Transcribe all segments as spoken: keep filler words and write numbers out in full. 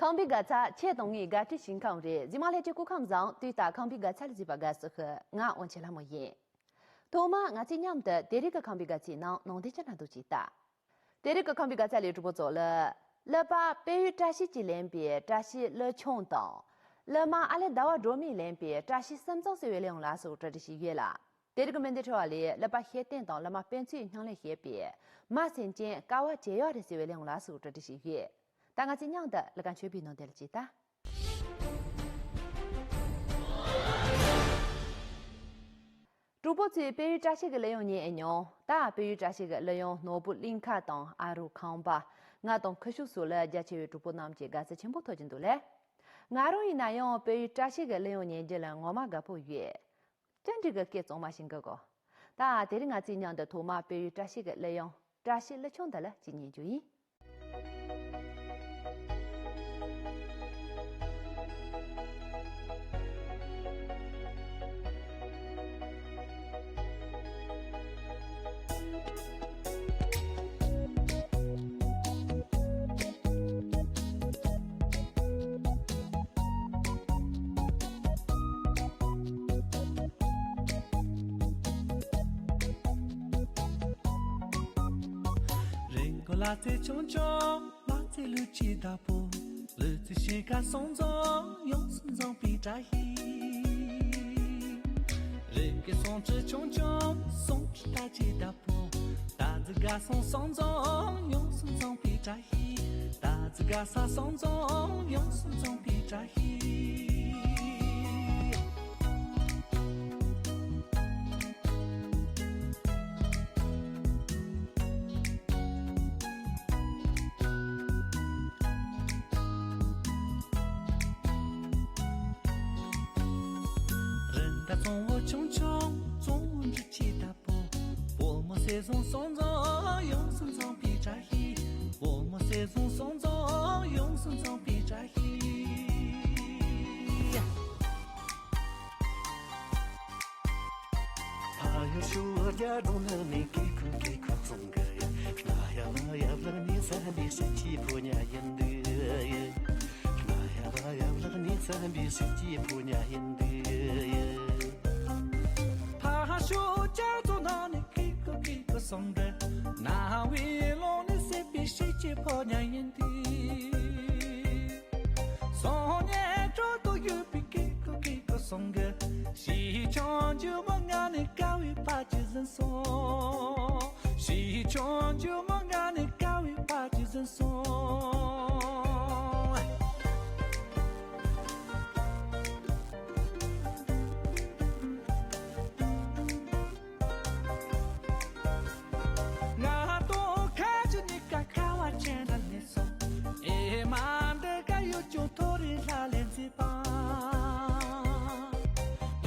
ཁམས་པའི་དགའ་ཚལ་ཁྱེད་དང་ངའི་དགའ་སྤྲོའི་ཞིང་ཁམས་རེད། གཟིགས་མོ་ལྷན་རྒྱས་སྐུ་ཁམས་བཟང་། དུས་ལྟར་ཁམས་པའི་དགའ་ཚལ་གཟིགས་པར་དགའ་བསུ་ཞུ། ང་དབང་ཆེན་ལྷ་མོ་ཡིན། ཐོག་མར་ང་ཚོས་མཉམ་དུ་དེ་རིང་གི་ཁམས་པའི་དགའ་ཚལ་ནང་ནང་དོན་ཅིག་སྙན་སྒྲོན་ཞུ་གི་ཡིན། དེ་རིང་གི་ཁམས་པའི་དགའ་ཚལ་ལས་གྲོགས་པོ་ཚོ་ལ། གླུ་པ་དཔལ་ཡུལ་བཀྲ་ཤིས་ཀྱིས་ལེན་པའི་བཀྲ་ཤིས་གླུ་ཆུང་དང་། གླུ་མ་ཨ་ལེ་ཟླ་བ་སྒྲོལ་མས་ལེན་པའི་བཀྲ་ཤིས་གསུམ་འཛོམས་ཟེར་བའི་གླུ་དབྱངས་ལ་སོགས་གྲ་སྒྲིག་བྱས་ཡོད་ལ། དེ་རིང་གི་མི་འདི་ཁྲོད་ལ་གླུ་པ་ཤེས་ལྡན་དང་གླུ་མ་དཔལ་མཚོས་མཉམ་ལེན་བྱས་པའི་མ་སེམས་ཅན་དཀའ་བ་སྤྱད་ཡག་རེད་ཟེར་བའི་གླུ་དབྱངས་ལ་སོགས་གྲ་སྒྲིག་བྱས་ཡོད། ད་ང་ཚོས་མཉམ་དུ་གླུ་ཁང་མཆོད་པའི་ནང་དེ་ལ་ཅིག་ལྟ། གྲོགས་པོ་ཚོས་དཔལ་ཡུལ་བཀྲ་ཤིས་ཀྱི་གླུ་དབྱངས་ཉན་མྱོང་། ད་དཔལ་ཡུལ་བཀྲ་ཤིས་ཀྱི་གླུ་དབྱངས་ནོར་བུ་གླིང་ཁ་དང་ཨ་རུ་ཁང་པ། ང་དང་ཁུ་བྱུག་སོགས་ལ་རྒྱ་ཆེ་བའི་གྲོགས་པོ་རྣམས་ཀྱིས་དགའ་བསུ་ཆེན་པོ་ཐོབ་ཀྱི་འདུག་ལ། ང་རང་ཡིན་ན་ཡང་དཔལ་ཡུལ་བཀྲ་ཤིས་ཀྱི་གླུ་དབྱངས་ཉན་རྒྱུ་ལ་ངོ་མ་དགའ་པོ་ཡོད། ཅི་འདྲ་གི་སྐད་གཙང་མ་ཞིག་གི་གོ། ད་དེ་རིང་ང་ཚོས་མཉམ་དུ་ཐོག་མར་དཔལ་ཡུལ་བཀྲ་ཤིས་ཀྱི་གླུ་དབྱངས་བཀྲ་ཤིས་གླུ་ཆུང་འདི་ལ་ཅིག་ཉན་རྒྱུ་ཡིན། རི་མགོ་ལ་རྩེ་ཆུང་ཆུང་། ལ་རྩེ་ལུག་ཅིག་བདག་པོ། ལུག་རྫི་ཤི་ཁ་སོང་ཙང་། ཡོངས་སུ་འཛོམས་པའི་བཀྲ་ཤིས། རི་སྐེད་སོང་ཁྲི་ཆུང་ཆུང་། སོང་ཁྲི་ལྟ་ཅིག་བདག་པོ། ད་ཙི་ག་སོང་སོང་ཙང་། ཡོངས་སུ་འཛོམས་པའི་བཀྲ་ཤིས། ད་ཙི་ག་ས་སོང་ཙང་། ཡོངས་སུ་འཛོམས་པའི་བཀྲ་ཤིས། རི་མཐའ་གཙང་བོ་ཆུང་ཆུང་། གཙང་བོ་འབྲི་ཆུ་ལྟ་བུ། བོད་མོ་སེ་བཟང་སོང་ཙང་། ཡོངས་སུ་འཛོམས་པའི་བཀྲ་ཤིས། བོད་མོ་སེ་བཟང་སོང་ཙང་། ཡོངས་སུ་འཛོམས་པའི་བཀྲ་ཤིས། ཕ་ཡུལ་ཤུ་བ་རྒྱ་གྲོང་ནང་ནས་ཀི་ཁུ་ཀི་ཁུ་ཙོང་གི། ང་ཡ་ལ་ཡ་ལ་ནི་ས་འདི་སི་ཆི་ཕོ་ཉ་ཡིན་འདི། ང་ཡ་ལ་ཡ་ལ་ནི་ས་འདི་སི་ཆི་ཕོ་ཉ་ཡིན་འདི། ཕ་ཤུ་རྒྱ་གྲོང་ནང་ནས་ཀི་ཁུ་ཀི་ཁུ་ཙོང་གི། ན་བའི་ལོ་ནི་སི་པི་སི་ཆི་ཕོ་ཉ་ཡིན་འདི། སོང་ཉེ་འགྲོ་དུ་ཡོད་པའི་ཀི་ཀོ་ཀི་ཀོ་སོང་གི། ཞི་ཆོན་ཇུ་མོ་ང་ནི་དཀའ་བའི་བར་གྱི་ཟིན་སོང་། ཞི་ཆོན་ཇུ་མོ་ང་ནི་དཀའ་བའི་བར་གྱི་ཟིན་སོང་། ང་དང་ཁ་ཆུ་གཉིས་ཀ་ཁ་བ་ཅན་ལ་ལས་སོང་། ཨེ་མ་འདི་ག་ཡོད་ཅུང་ཐོ་རེ་ལྷ་ལས་མཛེས་པ།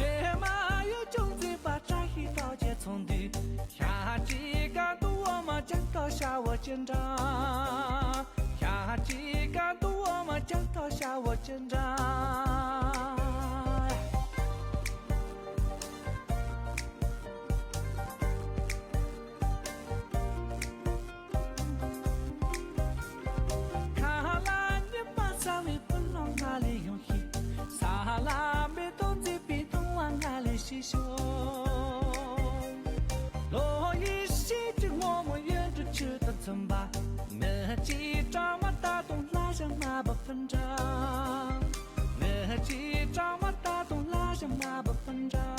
ཨེ་མ་ཡོད་ཅུང་མཛེས་པ་བཀྲ་ཤིས་རྟགས་བརྒྱད་ཚོང་འདུས། ཤ་ཅིག་ག་འདུག་འོ་མ་ལྕགས་ཐག་ཤ་བོ་ཅི་འདྲ། ཤ་ཅིག་ག་འདུག་འོ་མ་ལྕགས་ཐག་ཤ་བོ་ཅི་འདྲ། ཁ་ལ་ཉི་མ་ས་བའི་ཕུ་ལོང་ང་ལས་ཡོང་ཤིག་ས་ལ་མེ་ཏོག་མཛེས་པའི་སྣང་བ་ང་ལས་ཤེས་ཤོག་ལོ་ཡི་ཤེས་ཀྱི་ངོ་མོ་ཡོད་དུ་ཆུ་དང་མཚུངས་པ། མི་གཅིག་གྲངས་མ་ད་དུང་ལྷ་ཞང་མ་བབས་ཕུ་འདྲ། ངའི་ཅི་གྲངས་མ་ད་དུང་ལ་ཞིག་མ་བབས་པ་འདྲ།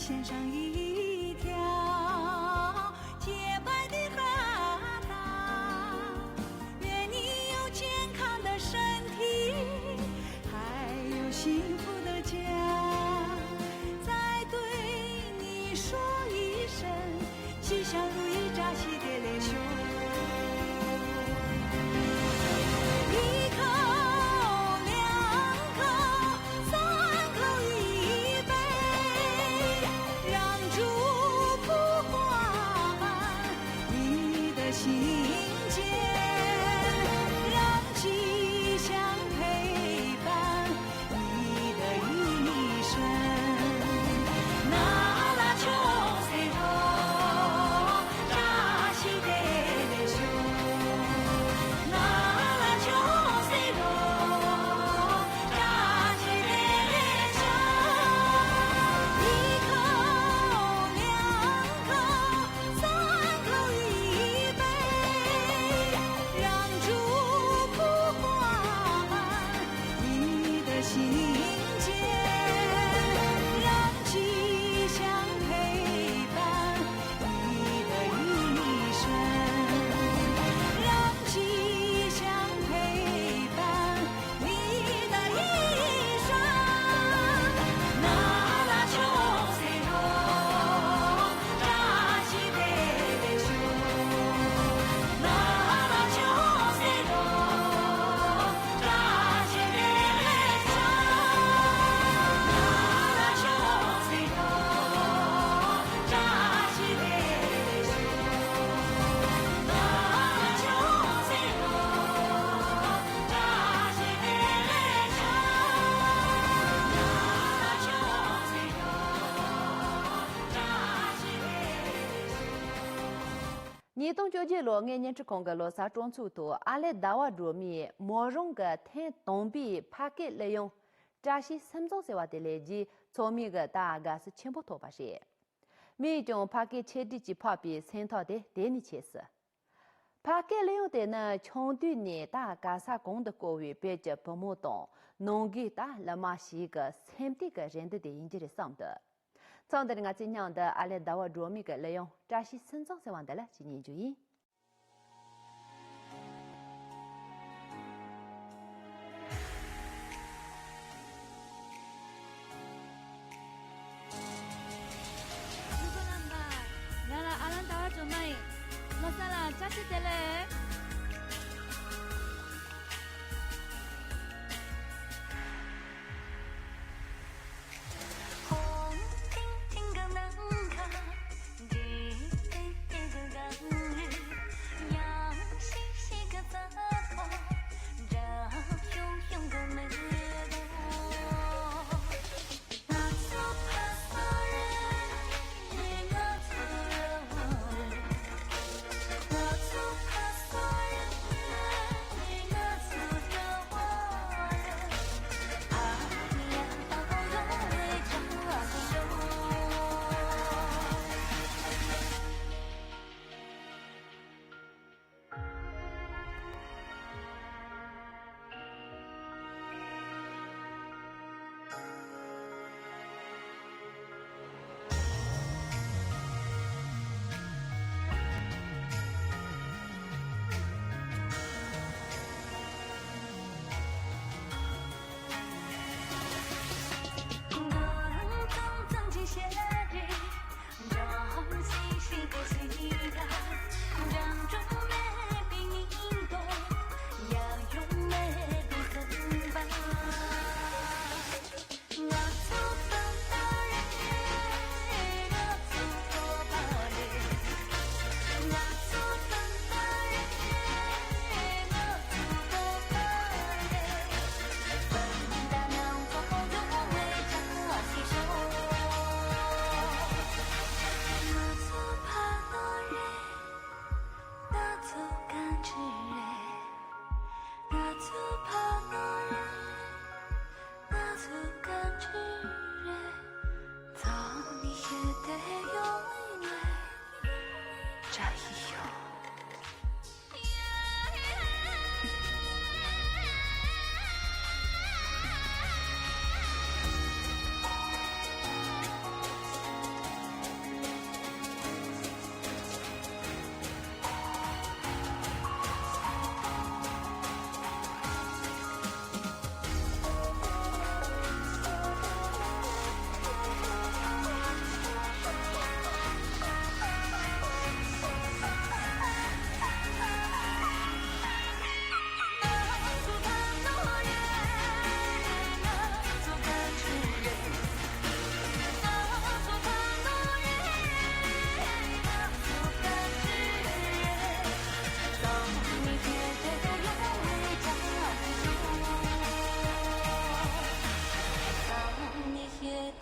献上一条洁白的荷塘，愿你有健康的身体，还有幸福的家。再对你说一声，吉祥如意，扎西德勒秀。一口两口三口一杯，让祝福挂满你的心间，让吉祥陪伴你的一生。那拉秋水落，扎西德勒秀。 ཉིས་སྟོང་བཅོ་བརྒྱད་ལོའི་ངའི་བརྙན་འཕྲིན་ཁང་གི་ལོ་གསར་སྤྲོ་ཚོགས་ཐོག་ཨ་ལེ་ཟླ་བ་སྒྲོལ་མས་མོ་རང་གི་ཐེངས་དང་པོའི་ཕ་སྐད་གླུ་དབྱངས་བཀྲ་ཤིས་གསུམ་འཛོམས་ཟེར་བ་དེ་ལེན་རྗེས་ཚོགས་མི་གི་ད་དགའ་བསུ་ཆེན་པོ་ཐོབ་པ་རེད། མིས་ཀྱང་ཕ་སྐད་ཆེད་སྒྲིག་གིས་ཕབ་པའི་སེམས་ཐག་དེ་དེ་ནས་ཆད་སོང་། ཕ་སྐད་གླུ་དབྱངས་དེ་ནི་ཆུང་དུས་ནས་ད་ག་ས་གང་དུ་བསྐོར་བའི་བོད་ཀྱི་བུ་མོ་དང་ནང་གི་ད་གླུ་མ་ཞིག་གི་སེམས་གཏད་ཀྱི་རེ་འདུན་དེ་ཡིན་གྱི་རེད་བསམ་འདུག་མཚམས་འདིར་ང་ཚོས་མཉམ་དུ་ཨ་ལེ་ཟླ་བ་སྒྲོལ་མའི་གི་གླུ་དབྱངས་བཀྲ་ཤིས་གསུམ་འཛོམས་ཟེར་བ་འདི་ལ་ཅིག་ཉན་རྒྱུ་ཡིན། ཕྲུ་གུ་རྣམ་པ། ང་ལ་ཨ་ལེ་ཟླ་བ་སྒྲོལ་མ་ཡིན། ལོ་གསར་ལ་བཀྲ་ཤིས་བདེ་ལེགས།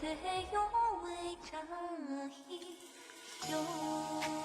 དེ་ཡོང་བའི་བྱ་ཞིག་ཡོད།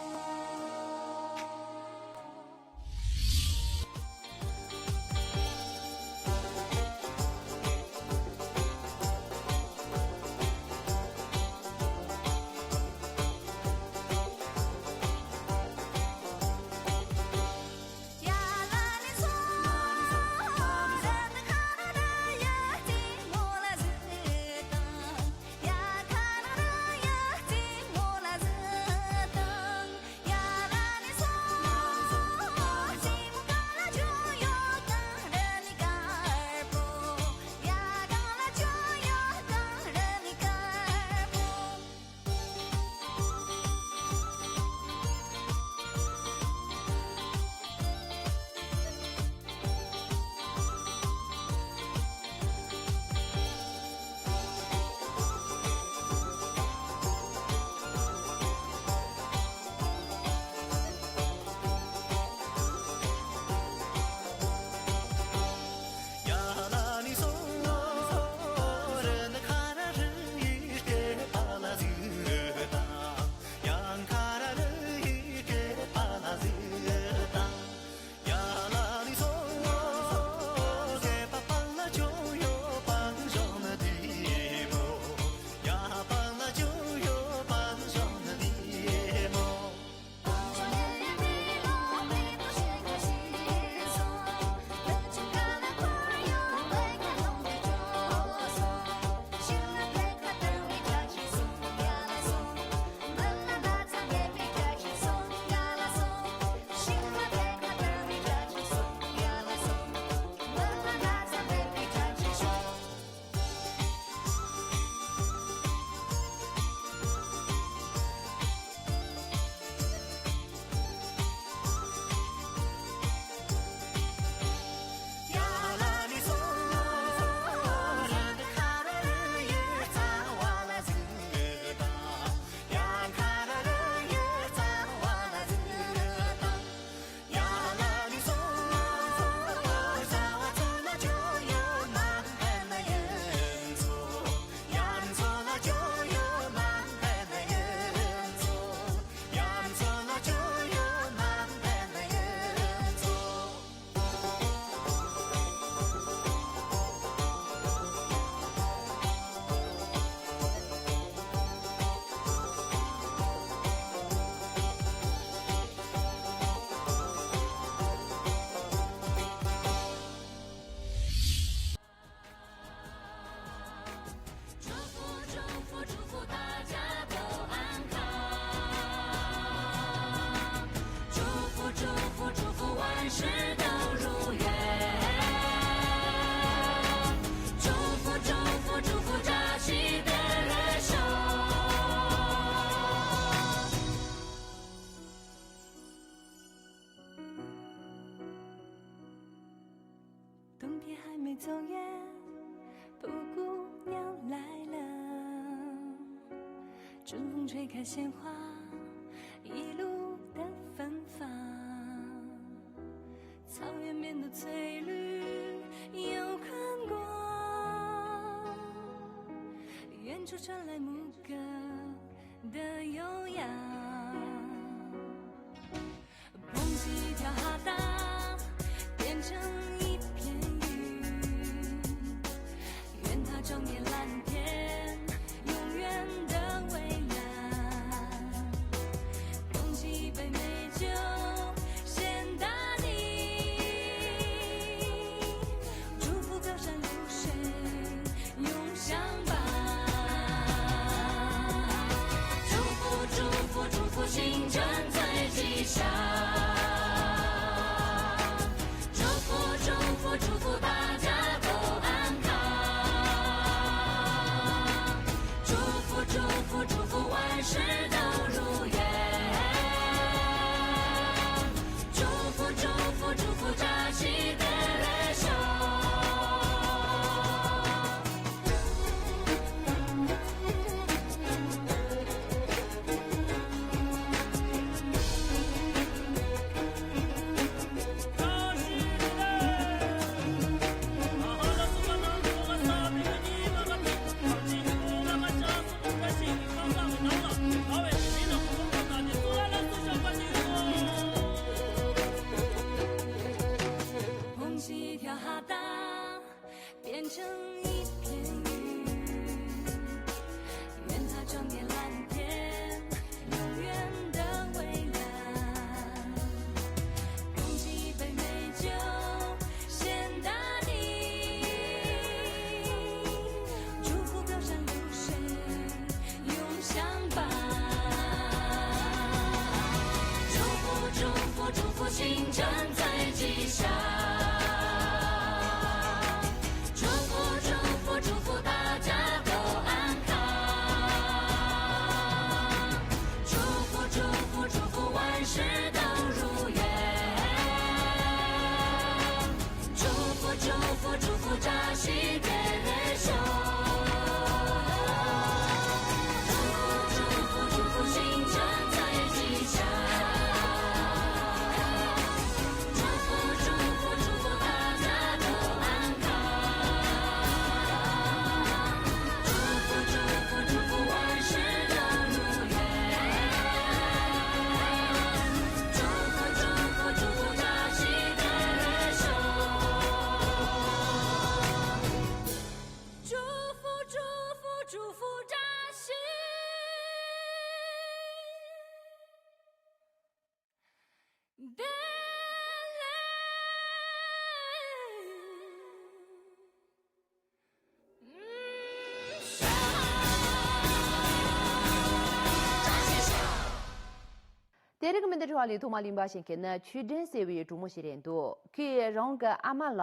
དེ་རིང་གི་མི་འདི་ཁྲི་བ་ལས་ཐོག་མ་གླིང་པ་ཞིག་གི་ནི་ཆོས་སྒྲོན་ཟེར་བའི་གྲོགས་མོ་ཞིག་རེད་འདུག་ཁོས་རང་གི་ཨ་མ་ལ།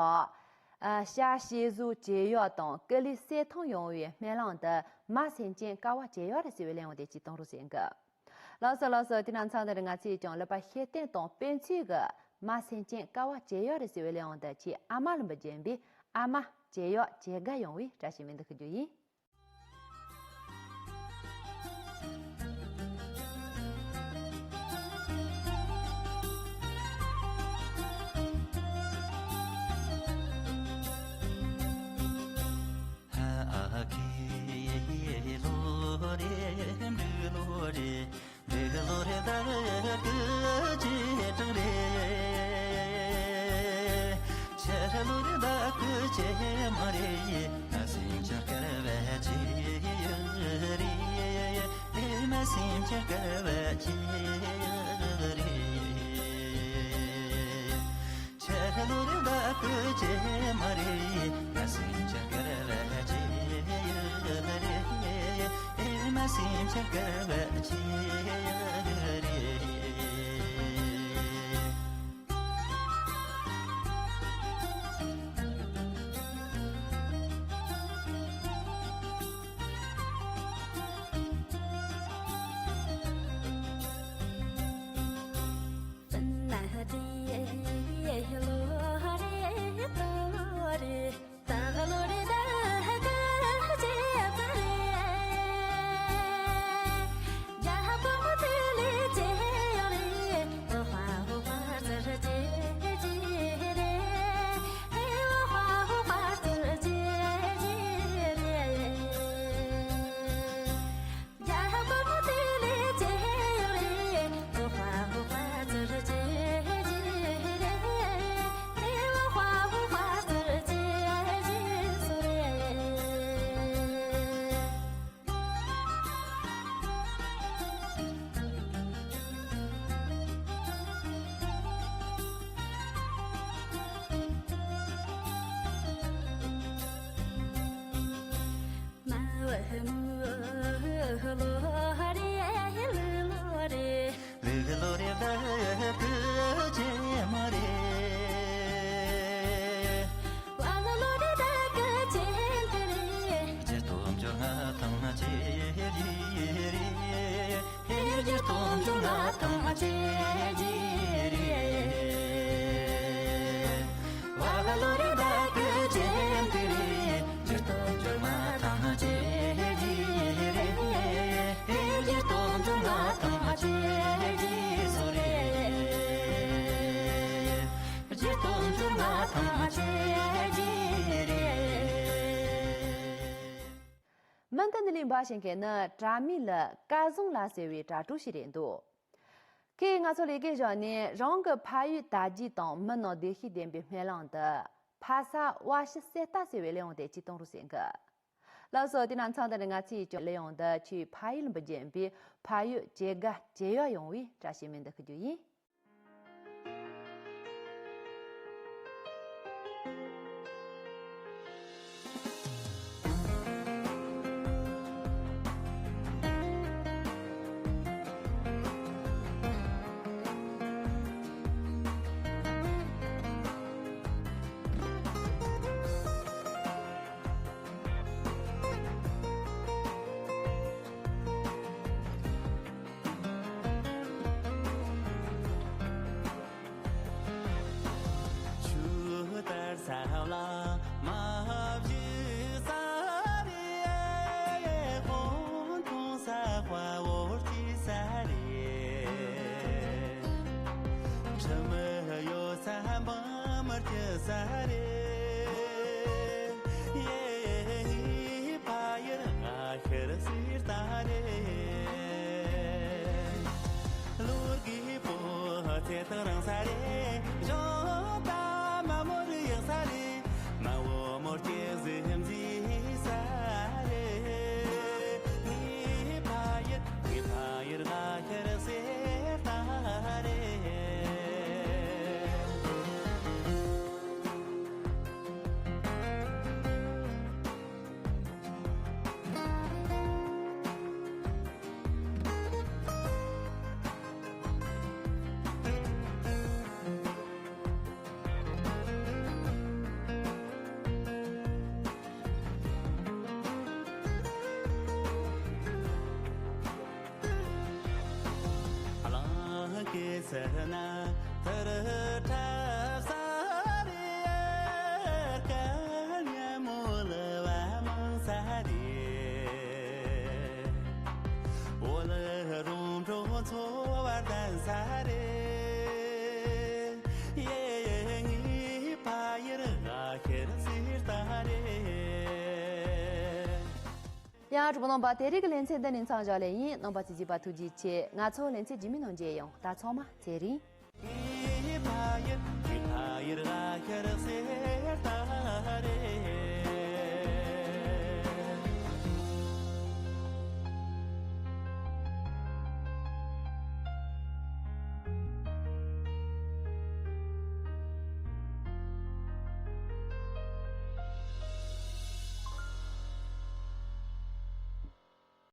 ཨ། ཤ་ཤེད་བཟོ་བྱེད་ཡག་དང་ཀུ་ལི་གསེར་ཐང་ཡོང་བའི་སྨོན་ལམ་དུ་མ་སེམས་ཅན་དཀའ་བ་སྤྱད་ཡག་རེད་ཟེར་བའི་གླེང་བ་དེ་ཅིག་གཏོང་རོགས་ཟེར་གི། ལགས་སོ་ལགས་སོ། དེ་ན་མཚམས་འདི་ནས་ང་ཚོས་ཀྱང་ཀླད་པ་ཤེས་ལྡན་དང་དཔེ་མཚོན་གྱི་མ་སེམས་ཅན་དཀའ་བ་སྤྱད་ཡག་རེད་ཟེར་བའི་གླེང་བ་འདི་ཁྱེད་ཨ་མ་ལུམ་པ་རྒྱན་པའི་ཨ་མ་བྱེད་ཡག་བྱེད་དགའ་ཡོང་བའི་བཀྲ་ཤིས་སྨོན་འདུན་ཞུ་རྒྱུ་ཡིན། མི་འདི་ནི་གླིང་པ་ཞིག་གི་ནི་དྲ་མིག་ལ་སྐལ་བཟང་ལགས་ཟེར་བའི་དྲ་གྲོགས་ཤིག་རེད་འདུག་ཁོས་ང་ཚོ་ལས་ཀའི་ཞོར་ནས་རང་གི་ཕ་ཡུལ་དར་རྒྱས་དང་མི་རྣམས་བདེ་སྐྱིད་ལྡན་པའི་སྨོན་ལམ་དུ་ཕ་ས་བ་ཤི་གསེར་རྟ་ཟེར་བའི་གླེང་བ་དེ་ཅིག་གཏོང་རོགས་ཟེར་གི། ལགས་སོ། དེ་ན་མཚམས་འདི་ནས་ང་ཚོས་ཀྱང་གླེང་བ་འདི་ཁྱོད་ཕ་ཡུལ་ལུམ་པ་རྒྱན་པའི་ཕ་ཡུལ་བྱེད་དགའ་བྱེད་ཡག་ཡོང་བའི་བཀྲ་ཤིས་སྨོན་འདུན་ཞུ་རྒྱུ་ཡིན། ཆུ་ལྟར་ས་ལ་མ་བཞུགས་ས་རེད། ཧོན་ཐོང་ས་དཔའ་བོར་སྐྱེས་ས་རེད། ཁྲི་མི་ཡོད་ས་འབངས་མི་སྐྱིད་ས་རེད། ཡེ་ངའི་ཕ་ཡུལ་ང་ཤར་སེར་ད་རེད། ལོ་རྒས་པོ་ཚེ་ཐག་རིང་ས་རེད། གཞོན་པ་མ་མོ་རུ་ཡག་ས་རེད། མ་འོ་མོར་སྐྱེ་གཟི་འཛིན་ས་རེད། ངའི་ཕ་ཡུལ་ངའི་ཕ་ཡུལ་ང་ཤར་སེར་ད་རེད། ཡང་གྲུབ་རྣམ་པ་དེ་རིང་གི་ལེ་ཚན་འདི་ནས་མཚམས་བཞག་ལེ་ཡིན། རྣམ་པ་ཚོས་གཟིགས་པ་ཐུགས་རྗེ་ཆེ། ང་ཚོ་ལེ་ཚན་རྗེས་མའི་ནང་མཇལ་ཡོང་། ད་ཚང་མ་ཚེ་རིང་།